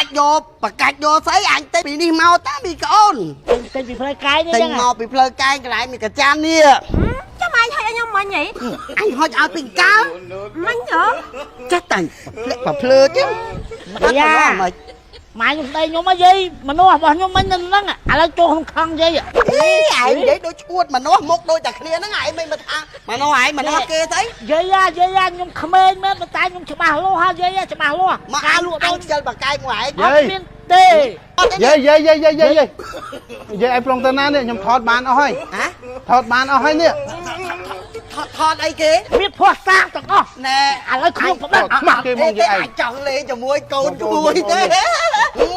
ច់យកបកាច់យកស្អីអញទិញពីនេះមកតាមីកូន ទិញពីផ្លូវកាយនេះ ទិញ ចឹង មកពីផ្លូវកែងកន្លែងមីកាចាននេះ ចាំឯងហុចឲ្យខ្ញុំមិញហី អញហុចឲ្យពីកាល មិញហ៎ ចេះតែផ្លាក់ប្រភ្លើទៀតអត់ទៅមិន ម៉ែខ្ញុំស្ដីខ្ញុំហ៎យាយមនុស្សរបស់ខ្ញុំមិញនៅហ្នឹងឥឡូវចូលក្នុងខឹងយាយ អីឯងនិយាយដូចឈួតមនុស្សមុខដូចតែគ្នាហ្នឹងឯងមិនមកថាមនុស្សឯងមនុស្សគេស្អី យាយយាយខ្ញុំក្មេងមែនប៉ុន្តែខ្ញុំច្បាស់លាស់ហើយយាយច្បាស់លាស់ មក ការលក់ដូរ អញខ្ជិលបកែកមួយឯង អត់មានទេ អត់ទេ យាយយាយយាយយាយយាយយាយយាយឯងប្រុងទៅណានេះខ្ញុំថតបានអស់ហើយ ហ៎ ថតបានអស់ហើយនេះ ថតថតអីគេ មានភ័ស្តុតាងទាំងអស់ ណែ ឥឡូវខ្ញុំផ្ដិត ខ្មាស់គេមកយាយឯង អញចង់លេងជាមួយកូនជួយទេ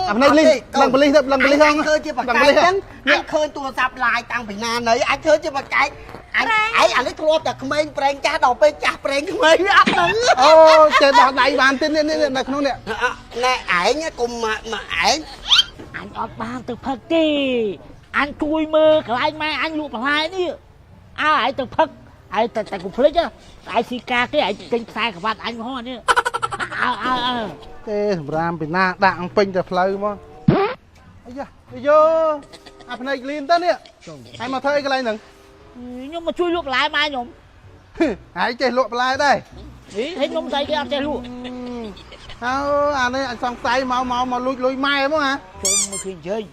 អាផ្នែកលីឡើងបលិសទៅឡើងបលិសហ្នឹង អញឃើញជាបកែកហ្នឹងអញឃើញទូរស័ព្ទឡាយតាំងពីណាណីអញឃើញជាបកែកអញឯងអានេះធ្លាប់តែក្មេងប្រេងចាស់ដល់ពេលចាស់ប្រេងក្មេងវាអត់ដឹង អូចេះដោះដៃបានទៀតនេះនេះនៅក្នុងនេះ ណែឯងកុំមកឯង អញអត់បានទៅផឹកទេអញជួយមើលកន្លែងម៉ែអញលក់បន្លែនេះអើឯងទៅផឹកឯងតែតែកុំភ្លេចឯងស៊ីការគេឯងទិញខ្សែក្រវ៉ាត់អញមកនេះអើអើអើ ទេសម្រាមពីណាដាក់អង្គពេញតែផ្លូវមកអាយ៉ាអាយ៉ូអាផ្នែកលីនទៅនេះឯងមកធ្វើអីកន្លែងហ្នឹង ខ្ញុំមកជួយលក់បន្លែម៉ែខ្ញុំ ឯងចេះលក់បន្លែដែរ ហីហើយខ្ញុំស្អីគេអត់ចេះលក់ ហើយអានេះអញសង្ស័យមកមកមកលួចលុយម៉ែហ្មងហ៎ ជុំមកគេនិយាយ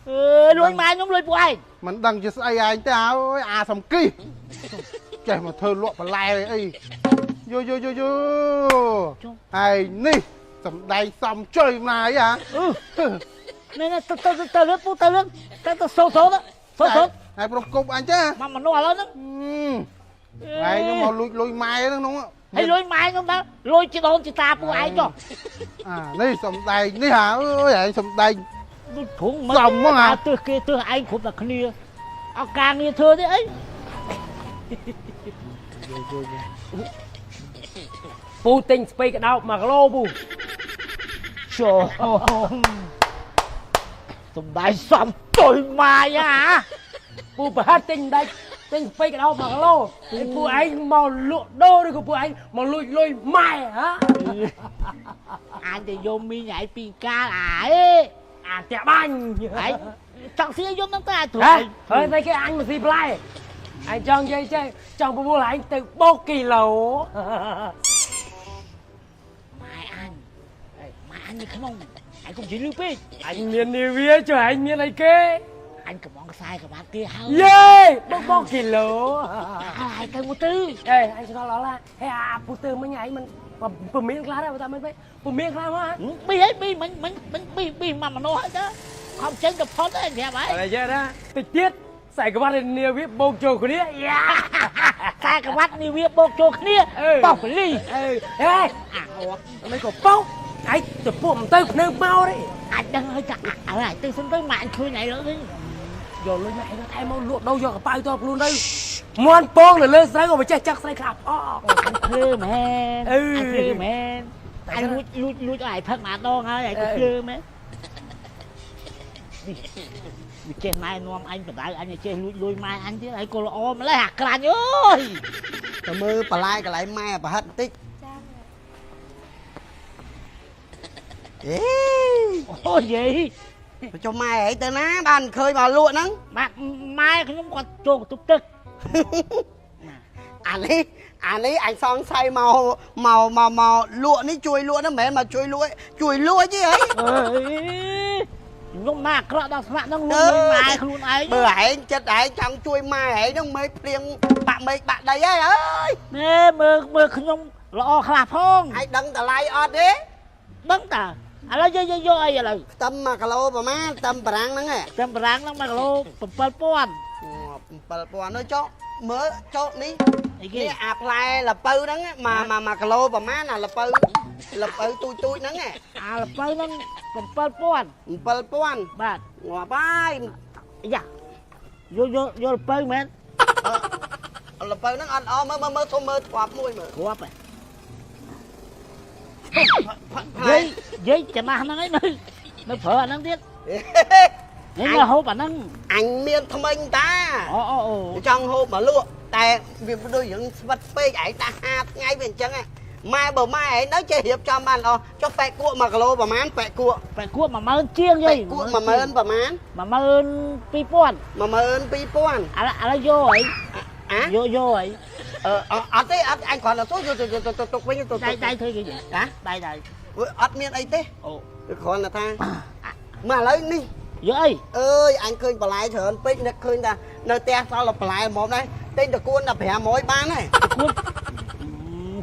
អឺលួចម៉ែខ្ញុំលួចពួកឯង មិនដឹងជាស្អីឯងទេអើយអាសំគីចេះមកធ្វើលក់បន្លែអីយូយូយូយូឯងនេះសំដែងសំជុយម៉ាយហ៎ អឺនេះទៅទៅទៅលឿនពូទៅលឿនទៅទៅសូសូទៅសូសូ ហើយប្រគប់អញចេះ មកមនុស្សឥឡូវហ្នឹង ឯងខ្ញុំមកលួចលុយម៉ែហ្នឹងនោះ ហើយលួចម៉ែខ្ញុំដល់លួចជីដូនជីតាពួកឯងចុះ អានេះសំដែងនេះហ่าអើយឯងសំដែង ដូចទ្រង់មិនទើសគេទើសឯងគ្រប់តែគ្នាអត់ការងារធ្វើទេអី ពូទិញស្ពៃក្តោប1គីឡូពូ ចូលសំដែងសំទុយម៉ាយហ่า ពូប្រហិតទិញមិនដាច់ទិញស្ពៃក្តោប1គីឡូហើយពូឯងមកលក់ដូរឬក៏ពូឯងមកលួចលុយម៉ែហ៎ អញទៅយកមីងឯងពីកាលអាអេ អាតាក់បាញ់ ឯងចង់ស៊ីយំហ្នឹងទៅអាចទ្រ ហ៎ហើយតែគេអញមកស៊ីផ្លែឯងចង់និយាយចេះចង់ប្រមូលឯងទៅបោកគីឡូ ម៉ែអញម៉ែអញនៅក្នុងឯងកុំនិយាយលឺពេក អញមាននាវាចុះឯងមានអីគេ អញកំងខ្សែក្បាត់គេហើយ យេបោកបោកគីឡូ អើឯងទៅមកទៅ អេអញស្គាល់អស់ឡាហេអាពូទៅមិញឯងមិនពមៀនខ្លះដែរបើតាមមិនពមៀនខ្លះមក ប៊ីហីប៊ីមិញមិញមិញប៊ីប៊ីមកមនុស្សហើយទៅខំចេញទៅផុតឯងប្រាប់ហើយ អរយ៉ាណាតិចទៀតខ្សែក្បាត់នាវាបោកចូលគ្នាយ៉ា ខ្សែក្បាត់នេះវាបោកចូលគ្នាបោះពលី អេហេ អាងាប់ មិនក៏បោកឯងទៅពួកមិនទៅភ្នៅមកទេ អាចដឹងហើយចាអើឯងទៅសិនទៅម៉ាក់ឃើញឯងលើវិញ យកលុយមកឯងថែមមកលក់ដូរយកកប៉ៅតខ្លួនទៅមន់ពងនៅលើស្រូវក៏មិនចេះចាក់ស្រីខ្លះផង អញភ្លឺមែនអញភ្លឺមែនអញលួចលួចលួចឲ្យឯងផឹកម្ដងហើយឯងក៏ភ្លឺមែនវាចេះម៉ែនាំអញបដៅអញចេះលួចលួយម៉ែអញទៀតហើយក៏ល្អម្លេះអាក្រាញ់អើយ ទៅមើលបន្លែកន្លែងម៉ែប្រហិតបន្តិច ចា អេ អូយាយ ចុះម៉ែអីទៅណាបានឃើញមកលក់ហ្នឹង ម៉ាក់ម៉ែខ្ញុំគាត់ចូលបន្ទប់ទឹក អានេះអានេះអញសង្ស័យមកមកមកមកលក់នេះជួយលក់ហ្នឹងមិនមែនមកជួយលក់ជួយលួចទេហី អើយខ្ញុំណាអាក្រក់ដល់ថ្នាក់ហ្នឹងលួចម៉ែខ្លួនឯង បើឯងចិត្តឯងចង់ជួយម៉ែឯងហ្នឹងមេឃភ្លៀងបាក់មេឃបាក់ដីហើយអើយ ណែមើលមើលខ្ញុំល្អខ្លះផង ឯងដឹងតម្លៃអត់ទេ ដឹងតាឥឡូវយើងយកអីឥឡូវ ខ្ទឹម1គីឡូប្រហែលខ្ទឹមបារាំងហ្នឹងហ៎ ខ្ទឹមបារាំងហ្នឹង1គីឡូ7000 7000នោះចុះមើលចុះនេះ អីគេ នេះអាផ្លែល្ពៅហ្នឹងមួយគីឡូប្រហែលអាល្ពៅល្ពៅទូចទូចហ្នឹង អាល្ពៅហ្នឹង7000 7000 បាទ ងាប់ហើយ យ៉ាយកយកយកល្ពៅមែន ល្ពៅហ្នឹងអត់អមើលមើលមើលធំមើលធ្លាប់មួយមើល ធ្លាប់ហ៎យាយយាយចំណាស់ហ្នឹងឯងនៅនៅប្រើអាហ្នឹងទៀតនេះនៅហូបអាហ្នឹង អញមានថ្មិញតា អូអូអូ ចង់ហូបមកលក់តែវាដូចរឿងស្វិតពេកឯងតា5ថ្ងៃវាអញ្ចឹង ម៉ែបើម៉ែឯងនៅចេះរៀបចំបានល្អចុះប៉ែកគក់1គីឡូប្រហែលប៉ែកគក់ ប៉ែកគក់10000ជាងយាយ ប៉ែកគក់10000ប្រហែល 12000 12000 ឥឡូវយកអី អា យកយកអី អត់ទេអត់អញគ្រាន់តែទូយកទៅទុកវិញទៅ ដៃដៃធ្វើគេ ណា ដៃដៃ អត់មានអីទេ អូ គ្រាន់តែថាមកឥឡូវនេះ យកអី អើយអញឃើញបន្លែច្រើនពេកនឹកឃើញថានៅផ្ទះសល់បន្លែហ្មងដែរទិញតកួនដល់500បានហើយ តកួន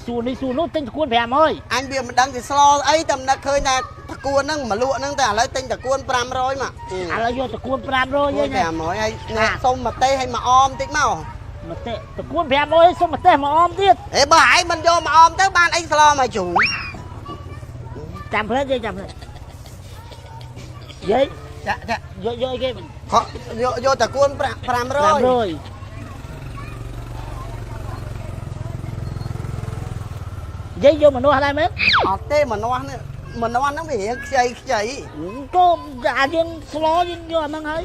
សួរនេះសួរនោះទិញតកួន500 អញវាមិនដឹងជាស្លអីតែមិននឹកឃើញថាតកួនហ្នឹងមកលក់ហ្នឹងតែឥឡូវទិញតកួន500មក ឥឡូវយកតកួន500យើង 500ហើយសុំម្ទេសឲ្យមកអមតិចមកម្ ទេសតកួន500សុំម្ទេសមកអមទៀត អេបើឯងមិនយកមកអមទៅបានអីស្លមកជូ ចាំផ្លែយាយចាំផ្លែយាយ ចាចា យកយកអីគេ យកយកតកួន500 500យាយយកមនុស្សដែរមែន អត់ទេមនុស្សនេះមនុស្សហ្នឹងវារៀងខ្ចីខ្ចី ក៏អាយើងស្លយើងយកអាហ្នឹងហើយ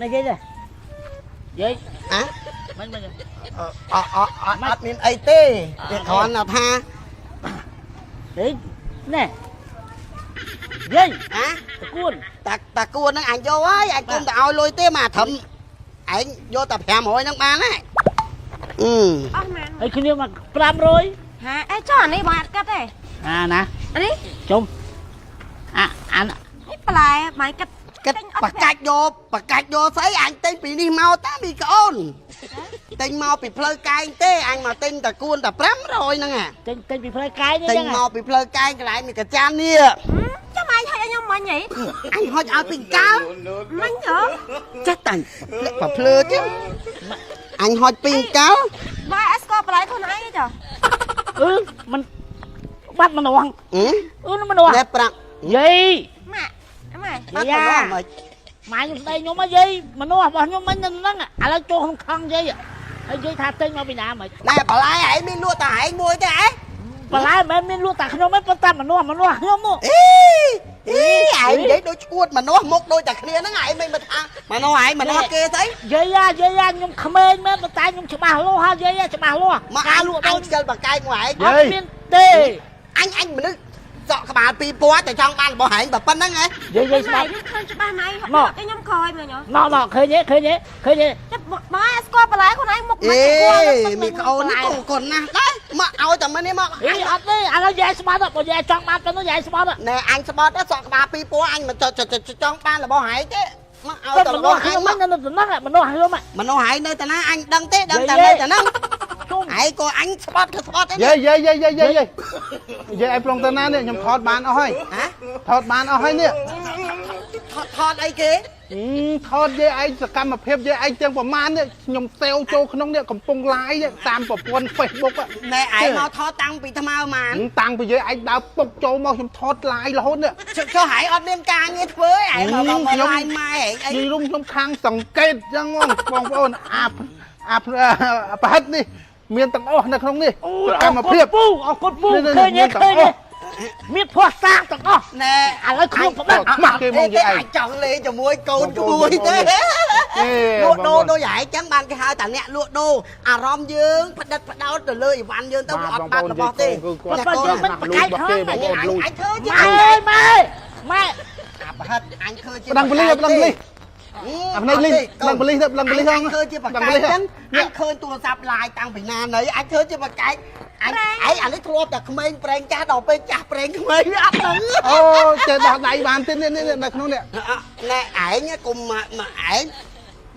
នេះយាយទេយាយ អា មិនមិន អអអត់មានអីទេវាគ្រាន់តែថា នេះណែយាយ អា តកួន តាតកួនហ្នឹងអញយកហើយអញគុំតែឲ្យលុយទេមកត្រឹមឯងយកតែ500ហ្នឹងបានហើយអឺ អស់ម៉ាន ហើយគ្នាមក500 ហាអេចុះអានេះបងអត់កាត់ទេ អាណា អានេះ ជុំអាអា នេះបន្លែបងកាត់ គិតបកាច់យកបកាច់យកស្អីអញទិញពីនេះមកតាមីក្អូនទិញមកពីផ្លូវកែងទេអញមកទិញតកួនតែ500ហ្នឹង ទិញទិញពីផ្លូវកែង ទិញមកពីផ្លូវកែងកន្លែងមីកាចាននេះ ចាំឯងហុចឲ្យខ្ញុំមិញហី អញហុចឲ្យពីកាល មិញហ៎ ចេះតែលាក់ប្រភ្លើទៀតអញហុចពីកាល បងអត់ស្គាល់បន្លែខ្លួនឯងទេចា អឺមិនបាត់ម្ដងអឺម្ដង ណែប្រាក់ យាយ ម៉ាក់ម៉ែ យាយម៉ែខ្ញុំស្ដីខ្ញុំហ៎យាយមនុស្សរបស់ខ្ញុំមិញនឹងហ្នឹងឥឡូវចូលក្នុងខំយាយហើយយាយថាទិញមកពីណាមិន ណែបន្លែឯងមានលក់តែឯងមួយទេឯង បន្លែមិនមែនមានលក់តែខ្ញុំទេប៉ុន្តែមនុស្សមនុស្សខ្ញុំនោះ អីអីឯងនិយាយដូចឈួតមនុស្សមុខដូចតែគ្នាហ្នឹងឯងមិនមកថាមនុស្សឯងមនុស្សគេស្អី យាយយាយខ្ញុំក្មេងមែនប៉ុន្តែខ្ញុំច្បាស់លាស់ហើយយាយច្បាស់លាស់ មក ការលក់ ដូចខ្ជិលបកែកមកឯង អត់មានទេ អញមនុស្សសក់ក្បាលពីរពណ៌តែចង់បានរបស់ឯងតែប៉ុណ្្នឹងហ៎ យាយយាយស្ដាប់ ខ្ញុំឃើញច្បាស់ម៉ែមកខ្ញុំក្រោយមកញ៉ មកមកឃើញទេឃើញទេឃើញទេ ចាប់បងអត់ស្គាល់បន្លែខ្លួនឯងមុខ អេមីក្អូននេះកូនណាស់ដែរមកឲ្យតែមិននេះមក អីអត់ទេឥឡូវយាយស្បាត់បើយាយចង់បានប៉ុណ្ណឹងយាយស្បាត់ ណែអញស្បាត់សក់ក្បាលពីរពណ៌អញមិនចង់បានរបស់ឯងទេមកឲ្យតែរបស់ឯង មកនៅតំណឹងមនុស្សខ្ញុំ មនុស្សឯងនៅតាណាអញដឹងទេដឹងតែនៅតាហ្នឹងឯងក៏អញស្បាត់ក៏ស្បាត់ទេ យាយយាយយាយយាយយាយយាយឯងប្លង់តាណានេះខ្ញុំថតបានអស់ហើយ ហ៎ ថតបានអស់ហើយនេះ ថតអីគេ ថតយាយឯងសកម្មភាពយាយឯងទាំងប្រមាណនេះខ្ញុំសេវចូលក្នុងនេះកំពុង live តាមប្រព័ន្ធ Facebook ណែឯងមកថតតាំងពីថ្មើម៉ាន តាំងពីយាយឯងដើរពុកចូលមកខ្ញុំថត live រហូតនេះ ចុះឯងអត់មានការងារធ្វើឯងមក live ម៉ែឯងអី និយាយរុំខ្ញុំខាងសង្កេតចឹងបងប្អូនអាអាប្រហិតនេះមានទាំងអស់នៅក្នុងនេះសកម្មភាព ពូអរគុណពូឃើញទេឃើញទេមានភ័ស្តុតាងទាំងអស់ ណែ ឥឡូវខ្ញុំប្តឹង ខ្មាស់គេមកយាយឯង ចង់លេងជាមួយកូនក្មួយទេលក់ដូរដូចឯងចឹងបានគេហៅថាអ្នកលក់ដូរអារម្មណ៍យើងផ្ដិតផ្ដោតទៅលើអីវ៉ាន់យើងទៅអត់បាត់របស់ទេ បើយើងមិនប្រកែកខ្លាំង បងប្អូនលួច អញធ្វើជា ម៉ែម៉ែម៉ែ អាប្រហិតអញធ្វើជា ប្តឹងប៉ូលីសប្តឹងប៉ូលីសអាផ្នែកលីប្តឹងប៉ូលីសប្តឹងប៉ូលីស អញធ្វើជាបកែកចឹងអញឃើញទូរស័ព្ទ live តាំងពីណាណីអញធ្វើជាបកែកអញឯងអានេះធ្លាប់តែក្មេងប្រេងចាស់ដល់ពេលចាស់ប្រេងក្មេងវាអត់ដឹង អូចេះដោះដៃបានទៀតនេះនៅក្នុងនេះ ណែឯងកុំមកឯង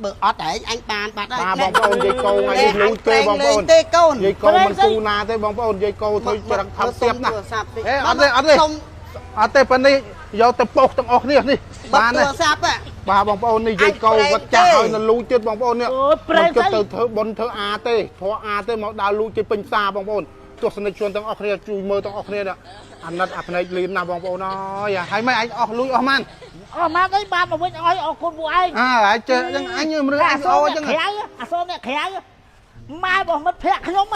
បើអត់ឯងអញបានបាត់ហើយ បាទបងប្អូនយាយកោថ្ងៃនេះលូចទេបងប្អូន ទេកូន យាយកោមិនគូណាទេបងប្អូនយាយកោធ្វើច្រឹកថប់ទៀបណាអេអត់ទេអត់ទេអត់ទេប៉ុណ្នេះយកទៅប៉ុសទាំងអស់គ្នានេះ បានទូរស័ព្ទ បាទបងប្អូននេះយាយកោគាត់ចាស់ហើយនៅលូចទៀតបងប្អូននេះគិតទៅធ្វើបុណ្យធ្វើអាទេធေါ်អាទេមកដើរលូចគេពេញផ្សារបងប្អូនទស្សនិកជនទាំងអស់គ្នាជួយមើលទាំងអស់គ្នានេះអាណិតអាភ្នែកលៀនណាបងប្អូនអើយហើយមិនអញអស់លួចអស់ម៉ាន អស់ម៉ានអីបានមកវិញអស់អរគុណពួកឯង អើហើយចេះអញ្ចឹងអញមើលអញល្អអញ្ចឹង ក្រៅអសអ្នកក្រៅម៉ែរបស់មិត្តភក្តិខ្ញុំ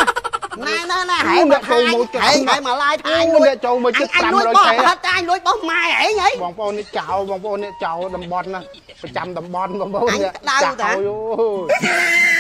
ណែណែណែហែងមកហែងហែងមកឡាយថាអញលួច ចូលមកជិត អញលួច 500 បោះអត់តែអញលួចបោះម៉ែឯងហី បងប្អូននេះចោលបងប្អូននេះចោលតំបន់ណាប្រចាំតំបន់បងប្អូន អញ នេះ ក្តៅតា អូយ